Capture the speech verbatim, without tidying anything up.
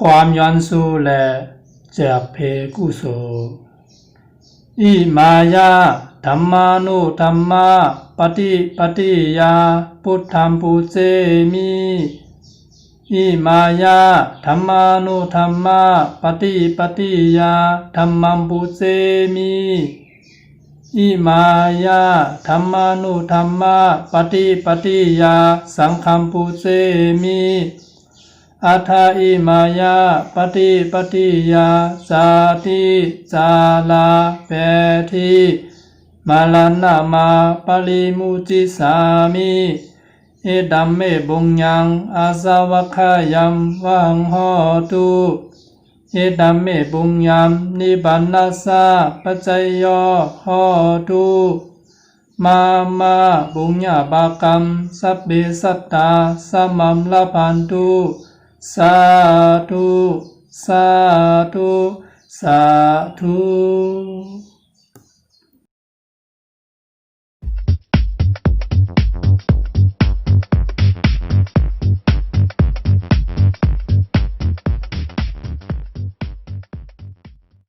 ความย้อนสู่และแจกเพกุศล Imāya dhammānudhammappaṭipattiyā buddhaṃ pūjemi. Imāya dhammānudhammapaṭipattiyā dhammaṃ pūjemi. Imāya dhammānudhammapaṭipattiyā saṅghaṃ pūjemi. Atha imāya paṭipattiyā jāti, jarā, byādhi, maraṇamā parimuccisāmi. Idam me puññaṃ āsavakkhayam vaham hotu. Idam me puññaṃ nibbānassa paccayo hotu. Mama puññabbhāgaṃ sabbe sattā samaṃ labhantu. Sādhu, sādhu, sādhu.